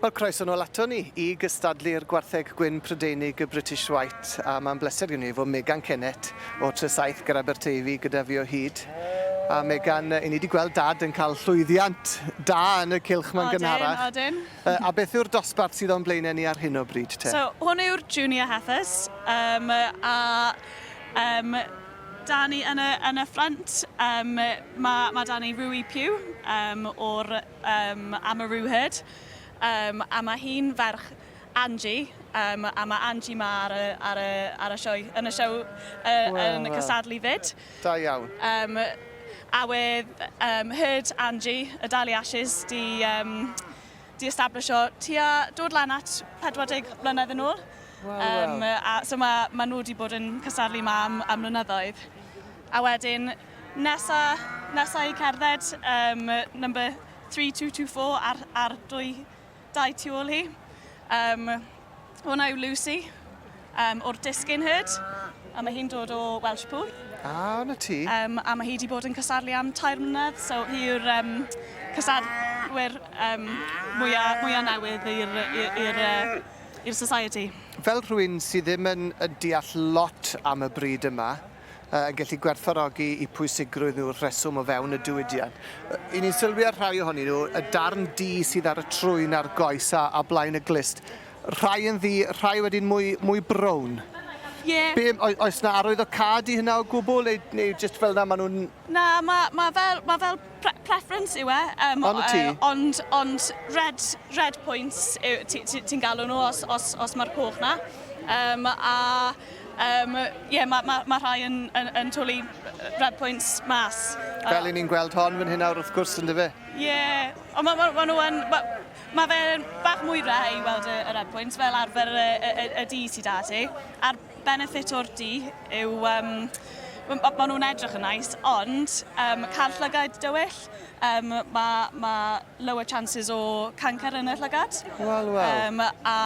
Wel, croeso nôl ato ni i gystadlu'r gwartheg gwyn Prydeinig y British White, a mae'n bleser gen i fod Megan Kennett o Tresaith ger Aberteifi gyda fi o hyd. A Megan, i ni wedi gweld Dad yn cael llwyddiant da yn y cylch ma'n gynharach. Odyn, odyn. A beth yw'r dosbarth sydd o'n blaenau ni ar hyn o bryd te? So, hwn yw'r Junior Heifers, um, a um, da ni yn y, yn y ffrant, um, mae ma da ni Rui Pugh um, o'r um, Amaroo Herd, um, a mae hi'n ferch Angie, um, a mae Angie ma ar y, ar y, ar y sioe, yn y sioe well, yn y cystadlu fyd. Da iawn. A wedd herd Angie, y Dali Ashes, di, um, di establisho tua dod lan at 40 mlynedd yn ôl. Wel, wel. A, so mae ma nhw wedi bod yn cystadlu ma am, am mlynyddoedd. A wedyn, nesa, nesa i cerdded, number 3224 ar, ar dwy, dau tu ôl hi. Hwnna yw Lucy, o'r Disgyn Herd, a mae hi'n dod o Welshpool. Ah, 'na ti. A mae hi wedi bod yn cystadlu am 3 mlynedd, so hi yw'r cystadlwyr mwya, mwya newydd i'r, i'r, i'r society. Fel rhywun sydd ddim yn, yn deall lot am y bryd yma, yn gallu gwerthfawrogi eu pwysigrwydd nhw wrth reswm o fewn y diwydiant. I ni'n sylwi ar rhai ohonyn nhw, y darn du sydd ar y trwyn a'r goes a, a blaen y glust. Rhai yn ddu, rhai wedyn mwy, mwy brown. Ie. Yeah. Be, oes na arwyddocâd i hynna o gwbl, neu, neu jyst fel 'na maen nhw'n... Na, mae ma fel, ma fel pre preference yw e. Ond ti? Ond, ond red, red points yw, ti'n ti, ti galw nhw os, os, os mae'r coch na. A ie, yeah, mae ma, ma rhai yn, yn, yn twlu red points mas. Fel i ni'n gweld hon fan hyn nawr wrth gwrs, yn dyfe? Ie, yeah, ond mae ma, ma nhw yn... Ma, ma fe'n bach mwy rare i weld y, y red points, fel arfer y, y, y, y du sydd 'da ti. A'r benefit o'r du yw, ma, ma nhw'n edrych yn nice, ond cael llygaid dywyll, mae ma lower chances o cancer yn y llygad. Wel, wel. A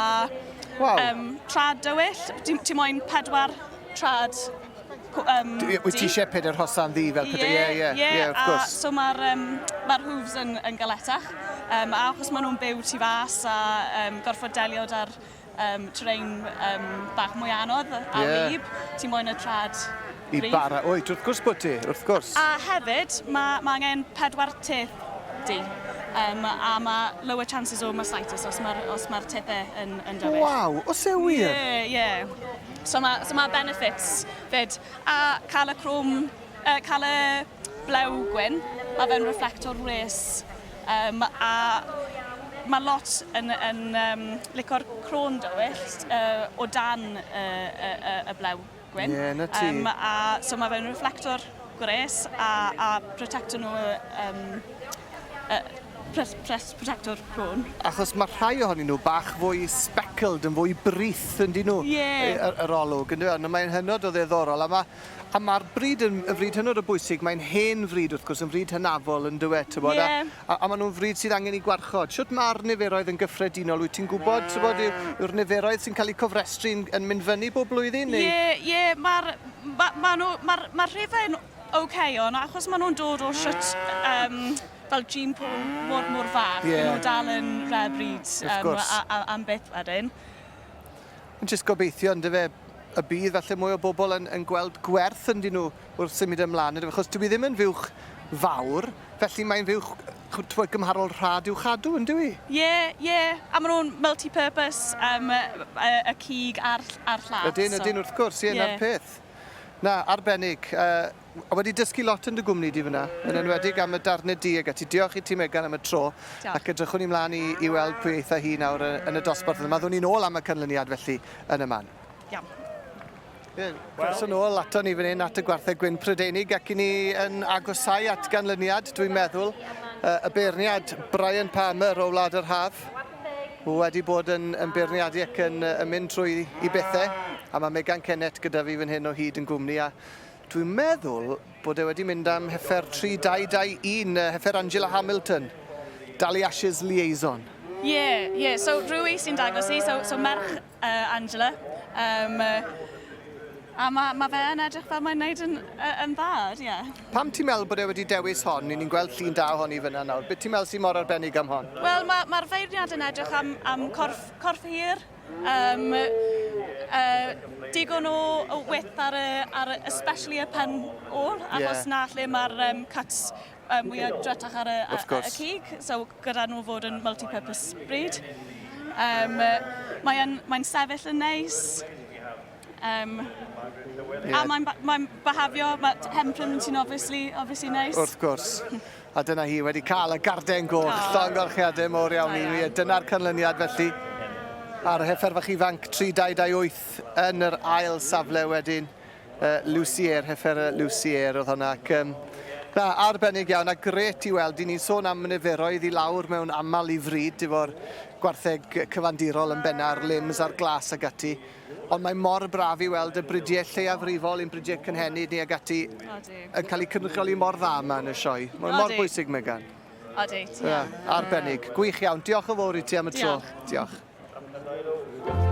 wow. Trad dywyll, ti, ti moyn pedwar trad Wyt ti eisiau pedair hosan ddu fel pedair? Ie, ie, ie, wrth gwrs. So mae'r um, ma hooves yn, yn galetach. A achos maen nhw'n byw tu fas a gorfod delio da'r terrain bach mwy anodd a wlyb, ti moyn y trad I bara, wyt, wrth gwrs bod ti, wrth gwrs. A hefyd, mae ma angen pedwar teth du. A mae lower chances o mastitis os mae'r os ma tethau yn, yn dywyll. Waw, oes e wir? Ie, ie. So mae so ma benefits fyd. A cael y chrome, cael y blew gwyn, mae fe'n reflecto'r wres. A mae lot yn, yn lico'r crôn dywyll o dan y, y, y, y blew gwyn. Ie, 'na ti. A so mae fe'n reflecto'r gwres a, a protecto nhw, pres, pres, protecto'r crôn. Achos mae rhai ohonyn nhw bach fwy speckled, yn fwy brith, yn dyn nhw? Ie. Yr, yr olwg, yn dyn nhw? Mae'n hynod o ddiddorol, a mae A mae'r bryd yn yn fryd hynod o bwysig, mae'n hen fryd wrth gwrs, yn fryd hynafol yn dyw e, tybod, Ie. a, a, a maen nhw'n fryd sydd angen eu gwarchod. Shwt mae'r niferoedd yn gyffredinol, wyt ti'n gwybod, tybod, yw, yw'r niferoedd sy'n cael eu cofrestru yn, yn mynd fyny bob blwyddyn, neu? Ie, ie, mae'r ma, ma nhw, mae'r ma rhifau'n ok ond achos maen nhw'n dod o shwt um, fel gene pool mor, mor fach, Ie. maen nhw dal yn rare breed Wrth gwrs. a, a, am byth wedyn. Yn jyst gobeithio, yndyfe, y bydd falle mwy o bobl yn, yn gweld gwerth ynddyn nhw wrth symud ymlaen, yndyfe, achos dyw hi ddim yn fuwch fawr, felly mae'n fuwch t'mod, gymharol rhad i'w chadw, yn dyw hi? Ie, ie, a maen nhw'n multi-purpose, y, y cig a'r, a'r llath. Ydyn, ydyn, wrth gwrs, ie, 'na'r peth. Na, arbennig. A wedi dysgu lot yn dy gwmni di fyna, yn enwedig am y darnau du ag ati. Diolch i ti Megan am y tro, Diolch. Ac edrychwn ni mlaen i, i weld pwy eitha hi nawr yn y dosbarth yma. Ddown ni'n ôl am y canlyniad felly yn y man. Iawn. Ie, croeso nôl ato ni fan hyn at y gwartheg gwyn Prydeinig ac i ni yn agosau at ganlyniad, dwi'n meddwl. Y beirniad Brian Palmer o Wlad yr Haf wedi bod yn, yn beirniadu ac yn, yn mynd trwy i bethau. A mae Megan Kennett gyda fi fan hyn o hyd yn gwmni a Dwi'n meddwl bod e wedi mynd am heffer 3221, heffer Angela Hamilton, Dali Ashes Liaison. Ie, yeah, ie. Yeah. So, rwy sy'n dangos i, so, so merch Angela. A mae ma fe yn edrych fel mae'n neud yn, yn dda, ie. Yeah. Pam ti'n meddwl bod e wedi dewis hon? Ni'n gweld llun da ohoni fyna nawr. Beth ti'n meddwl sy'n mor arbennig am hon? Wel, mae'r ma feirniad yn edrych am, am corff, corff hir, um, digon o, o width ar y, ar y, especially y pen ôl, achos yeah. na lle mae'r um, cuts um, mwyaf dretach ar y, y, y cig, so gyda nhw fod yn multi-purpose breed. Um, mae'n mae sefyll yn neis. Um, yeah. A mae'n mae behafio, mae hempryn ti'n obviously, obviously nice. Wrth gwrs. A dyna hi wedi cael y garden goch. Oh. Llongyfarchiadau mowr iawn i fi. Dyna'r canlyniad felly. A'r heffer fach ifanc 3228 yn yr ail safle wedyn. Lucier, heffer Lucier oedd hwnna. Ac, um, na, arbennig iawn a gret i weld. Dyn ni'n sôn am niferoedd i lawr mewn aml i fryd efo'r gwartheg cyfandirol yn benna'r limbs a'r glas ag ati. Ond mae mor braf i weld y bridiau lleiafrifol, ein bridiau cynhenid ni ag ati yn cael eu cynrychioli mor dda yma yn y sioe. Mae'n mor bwysig, Megan. Odi, ti iawn. Arbennig. Gwych iawn. Diolch yn fawr i ti am y tro. Diolch. Diolch.